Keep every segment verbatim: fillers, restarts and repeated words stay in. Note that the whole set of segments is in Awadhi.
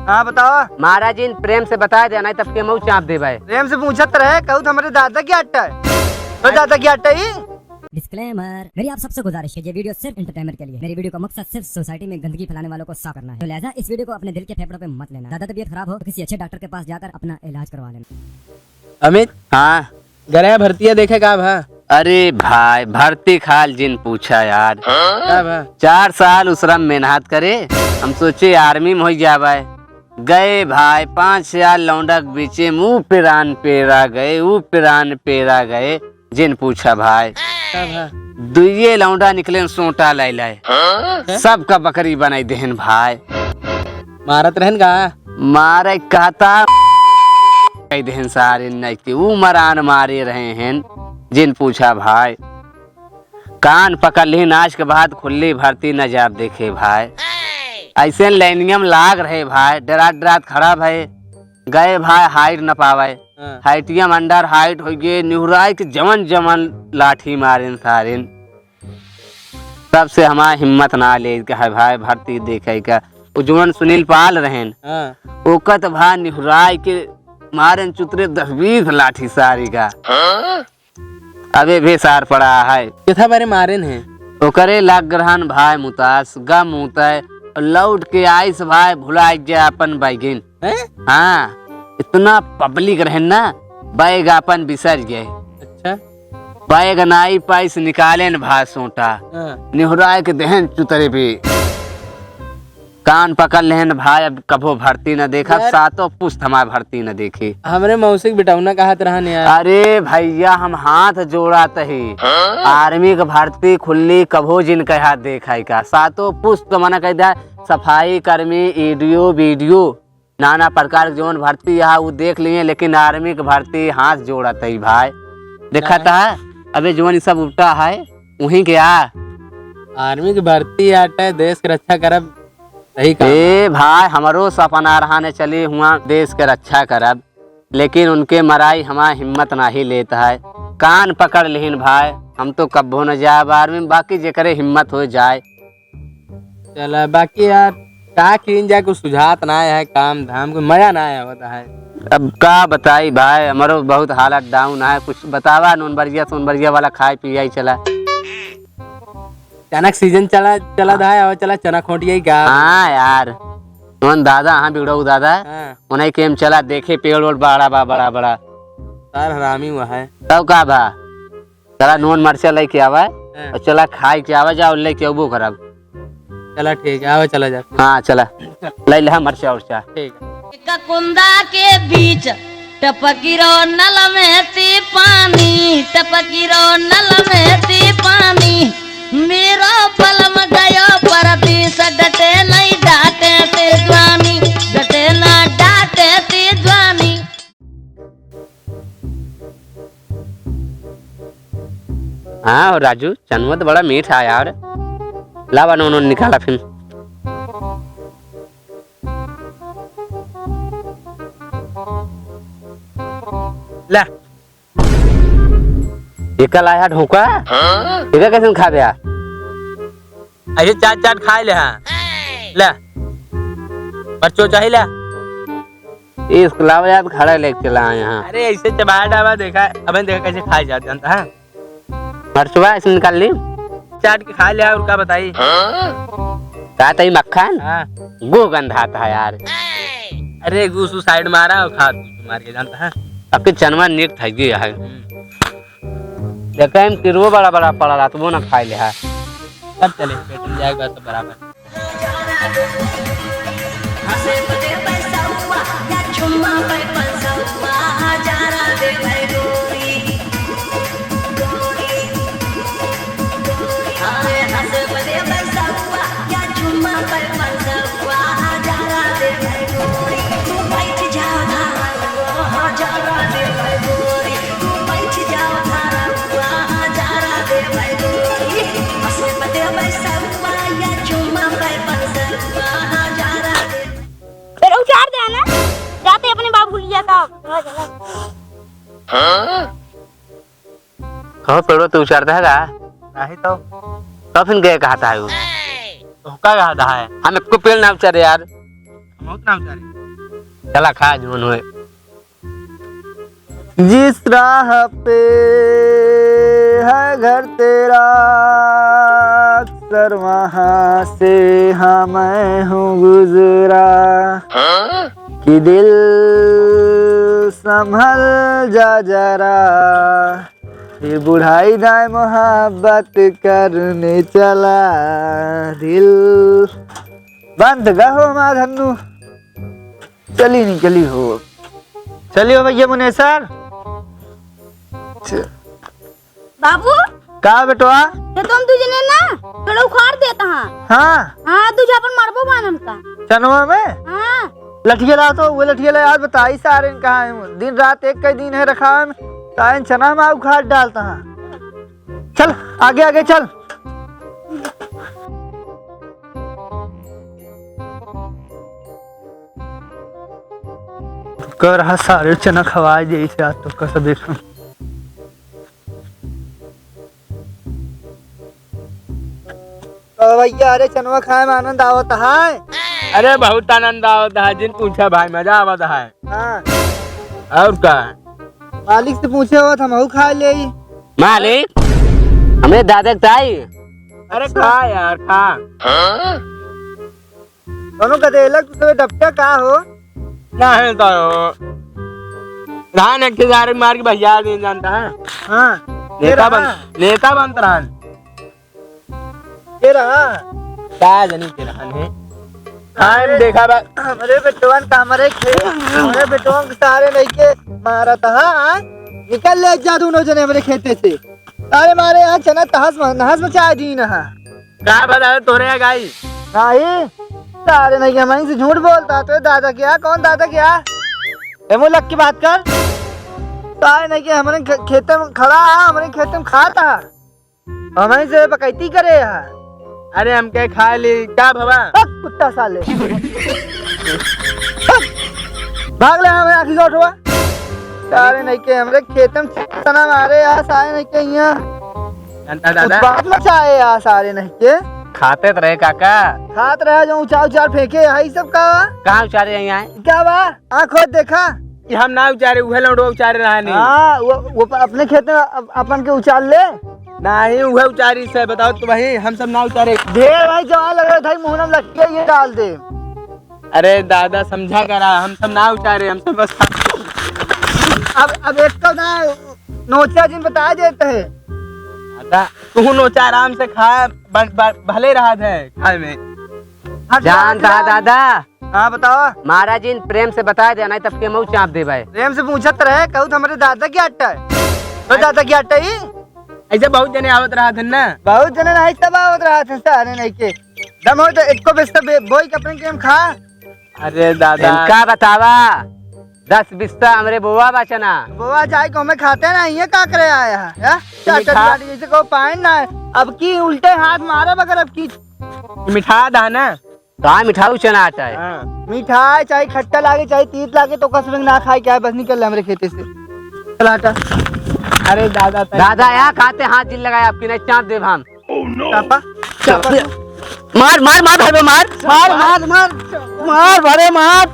हाँ, बतावा। मारा जिन, प्रेम से बताइ दे, नाहीं तब के मऊ चाप देबे। प्रेम से पूछत रहे, कहू तो हमरे दादा की अट्टा है। तो दादा की अट्टा ही? Disclaimer, मेरी आप सबसे गुजारिश है, ये video सिर्फ entertainment के लिए। मेरी video का मकसद सिर्फ society में गंदगी फैलाने वालों को साफ करना है। तो लिहाजा इस video को अपने दिल के फेफड़ों पे मत लेना। ज़्यादा तबीयत खराब हो तो किसी अच्छे doctor के पास जाकर अपना इलाज करवा लेना। अमित। हाँ। गया भर्तिया देखे का भा? अरे भाई, भर्ती खाल जिन पूछा यार। का भा? चार साल उसरम मेहनत करे, हम सोचे army में होइ जाबे। गए भाई, पाँच साल लौंडा के बीचे में ऊ पिरान पेरा गए, ऊ पिरान पेरा गए, जिन पूछा भाई। का भा? दुइये लौंडा निकलेन सोटा लै लै। हाँ? सबका बकरी बनाइ देहेन भाई। मारत रहेन का? मारे कहता कहि देहेन सारे नैके, ऊ मरान मारे रहे हैं, जिन पूछा भाई। कान पकड़ लिहिन, आज के बाद खुल्ली भर्ती न जाब देखे भाई। अइसे लाइनिया में लाग रहे भाई, डरात डरात खड़ा भए, गए भाई height न पावे। हाँ। Heightिया में under height होइ गए, निहुराइ के जवन जवन लाठी मारेन सारेन। तब से हमार हिम्मत ना ले के है भाई भर्ती देखे का। उ जवन सुनील पाल रहेन, हाँ। ओका त भाई निहुराइ के मारेन चुतरे दस बीस लाठी सारी का। हाँ? अबे भी सार पड़ा है। केथा बारे मारेन है? ओकरे लग रहन भाई मुतास, गम उतय, लौट के आइस भाई भुलाइ गया अपन बैगिन। हैं? हाँ, इतना public रहेन ना, बैग अपन बिसर गए। अच्छा। बैग नाई पाइस निकालेन भाई सोटा। हाँ। निहुराइ के देहेन चुतरे पे। कान पकड़ लेहेन भाई, अब कभो भर्ती न देखा, यार। सातों पुस्त हमार भर्ती न देखी। हमरे मौसी के बेटौना कहत रहन यार। अरे भैया, हम हाथ जोड़त ही। हाँ? Army के भर्ती खुल्ली कभो जिन कहा देखाई का। सातों पुस्त मना कहि द्या, सफाई कर्मी, EDO, BDO, नाना प्रकार के जवन भर्ती है, उ देख लिए, लेकिन army के भर्ती हाथ जोड़त ही भाई। देखत है, अबे जवन ई सब उपटा है, उहीं के आ। Army के भर्ती आटे, देश के रक्षा करब, सही काम। ए भाई, हमरो सपना रहा ने चली हुआ देश के रक्षा करब, लेकिन उनके मराई हमार हिम्मत नाही लेत है। कान पकड़ लिहिन भाई, हम तो कब्बो न जाब army में, बाकी जेकरे हिम्मत हो जाए। चला, बाकी यार, का कीन जाए, कुछ सुझात ना है, काम धाम को मजा ना आवत है। अब का बताई भाई, हमरो बहुत हालत down है। कुछ बतावा, नून बरिया, सोन बरिया वाला खाए पियाई चला। चना के season चला, चला था, और चला चना खोटिया ही का। हाँ यार, नून दादा, हाँ बिगड़ऊ दादा, हाँ। उन्हें केम चला देखे, पेड़ ओड़ बड़ा बा, बड़ा बड़ा। सार हरामी हुआ है। तब का भा? चला नून मरचा लइके आवा, हाँ। और चला खाइ के आवा जा, और लइके अबो करब। चला ठीक है, आवा चला जा। हाँ चला, लइ लिहा मरचा उरचा। ठीक है। ककुंदा के बीच टपकी रो नल में ती पानी, टपकी रो नल में ती पानी। मेरो बलम गयो परदेस, डटे नहीं डाटे ती जवानी, डटे ना डाटे ती जवानी। हाँ, और राजू, चनवा तो बड़ा मीठ है यार। लावा नून, नून निकाला फिर। ला। एका लाया ढोका? हाँ? एका कैसे खा गया? अरे चाट चाट खाइ ले, हाँ। ले। परचो चाही ले। इस लावा यार, खड़ा लेके चला यहाँ। अरे ऐसे चबाया डाबा देखा, अबे देखा कैसे खाइ जात, जानता है? मरचुआ ऐसे निकाल ली। चाट के खाइ ले और का बताई? का तई मक्खन? हाँ। गो गंधात है यार। अरे गूसू side मारा और खा, मार के जानता है। आपके चनवा नीक था ये है। हम्म। देखा हम किरवो बड़ा बड़ा पड़ा रहा, तो वो ना खाइ ले है। सब चले, पेट में जाएगा सब बराबर। फिर उचार दे ना, जाते अपने बाबू लिया था। हाँ? कहो पेड़ो तो उचार दे का? नहीं तो। तो फिर गए कहा था वो? तो का कहा था है? हम एको पेड़ ना उचारे यार। बहुत ना उतारे। चला खा जौन होए। जिस राह पे है घर तेरा, अक्सर वहाँ से हाँ मैं हूँ गुजरा। कि दिल संभल जा जरा, ये बुढ़ाई दाए मोहब्बत करने चला दिल। बंद गहो माँ धन्नू। चली निकली हो। चलियो भैया मुनेसर। बाबू, का बेटवा? तो तुम दू जने ना थोड़ा उखाड़ देता हाँ। हाँ। हाँ, दू जने अपन मरबो बान हमका। चनवा में? हाँ। लठिया ला तो, वो लठिया ला, आज बताई सारे ने कहाँ है। दिन रात एक कई दिन है रखा है, सारे चना में उखाड़ डालता हाँ। चल, आगे आगे चल। कर हा सारे चना खवाए दे इसे आज तो कस देखम। तो भैया, अरे चनवा खाए में आनंद आवत है। अरे बहुत आनंद आवत है, जिन पूछा भाई, मजा आवत है। हाँ। और का? मालिक से पूछे हो, हमहू खा ले। मालिक, हमें दादा के ताई। अरे खा यार, खा। दोनों गदेलक तो डपटा का हो? ना है तो हो। धान एक ठे गाड़ी मार के भैया दिन जानता है। हाँ। नेता बन, नेता बनत रहन। के रहा? का जनी के रहन है? हाँ, अरे, देखा बा। हमरे बेटवन का, हमरे खेत, हमरे बेटवन के सारे लइके मारत हा। निकल ले जा दोनों जने हमरे खेते से। अरे मारे यहाँ चना तहस म-, नहस मचा दी ना। का बता तोरे गाई? नहीं, सारे नहीं के हमहीं से झूठ बोलता। तो दादा क्या? कौन दादा क्या? ए मुलक की बात कर। सारे नहीं के हमरे खे-, खेते में खड़ा हा, हमरे खेते में खाता हा। हमहीं से बकैती करे हा। अरे हमके खा ली का भवा? हक, कुत्ता साले। हक, भाग ले हमरे आँखी से उठवा। सारे नहीं के हमरे खेते में चना मारे हा, सारे नहीं के यहाँ जानता दादा? उत्पात मचाए हा, सारे नहीं के। खाते त रहे काका। खात रहे जो उचार उचार फेंके हा, ई सब का? कहाँ उचारे हैं यहाँ? क्या बा? आँख खोद देखा। कि हम ना उचारे, उहे लौंडवा उचारे रहा नहीं। हाँ, वो, वो प-, अपने खेत में अप-, अपन के उचार ले। नहीं, उहे उचारी से बताओ तो भाई, हम सब ना उचारे। ढेर भाई जवान लग रहे भाई, मुँह में लटके ये डाल दे। अरे दादा, समझा करा, हम सब ना उचारे, हम सब बस अब, अब एक तो ना नोचा जिन बता देते हैं। दादा, तू नोचा आराम से खा, ब-, ब-, भले रहा है खाए में। हट, जान हट, था हट। दादा, हाँ, बताओ। महाराज जी, प्रेम से बता दे, नहीं तब के मऊ चाप दे भाई। प्रेम से पूछत रहे, कहू तो हमरे दादा के आटा है। तो दादा के आटा ही? ऐसे बहुत जने आवत रहा थे ना। बहुत जने नहीं तब आवत रहा थे, सारे नहीं के। दम हो तो एको बिस्ता बे-, बोई के अपन के हम खा। अरे दादा। इनका बतावा, दस बिस्ता हमरे बोवा बचना। बोवा जाए को हमें खाते ना, ये का करे आया है, हैं? चाचा मिठा- दुआरी जैसे को पाए ना, अब की उल्टे हाथ मारे बगर अब की। मिठा दा ना। का मिठाऊ चना आता है? हाँ। मिठाई चाहे खट्टा लागे, चाहे तीत लागे, तो कसम ना खाए, क्या है, बस निकल ले हमरे खेते से। चल हटा। अरे दादा, तै- दादा, यहाँ खाते हाथ जिन लगाए, आपकी नहीं चाप देब हम। चापा, चापा। मार, मार, मार, भाई, मार, मार, मार, मार, मार, अरे, मार।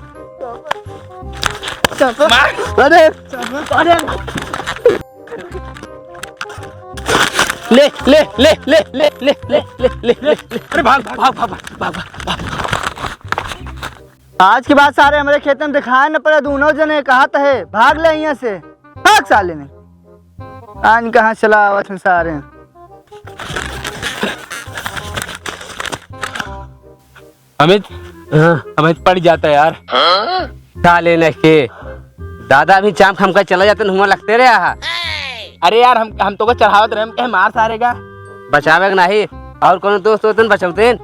चापा। अरे, अरे। ले, ले, ले। अरे भाग, भाग, भाग। आज के बाद सारे हमरे खेते में दिखाए न पड़े, दोनों जने कहा त है, भाग ले यहाँ से, भाग साले ने। आज कहाँ चला आवत हैं सारे। अमित, हाँ। अमित पड़ जाता यार। साले नहीं के। दादा अभी चाम खम का चला जाते न, हुआ लगते रहे हा। अरे यार, हम, हम तो का चढ़ावत रहे, हम कहे मार सारे का। बचावे के नहीं, और कोनो दोस्त होते न बचौते न।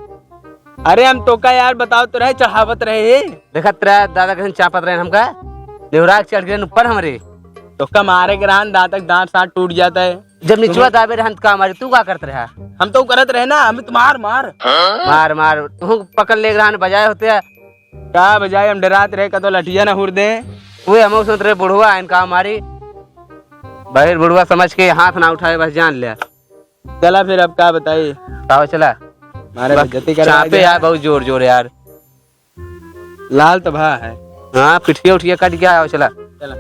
अरे हम तो का यार बताओ तो रहे, चढ़ावत रहे। देखत रहे दादा कैसे चापत रहे हमका, निहुरा के चढ़ गए ऊपर हमरे। तो का मारे के रहन, दादा के दांत साथ टूट जाता है। जब निचवा तुम्हें दाबे रहन त का मारे, तू का करत रहा? हम तो करत रहे ना, हम तो मार, मार। मार, मार, तू पकड़ ले रहन, बजाए होते। का बजाए, हम डरात रहे, कतो लठिया ना हुर दे। वे हम सुनत रहे, बुढ़वा आइन का मारी। बहिर बुढ़वा समझ के हाथ ना उठाए, बस जान ले। चला फिर, अब का बताई? आओ चला। मारे बस बेइज्जती करवा चापे दिया। यार, बहुत जोर जोर यार। लाल तो भा है। हाँ, पिठिया उठिया काट के आओ, चला। चला।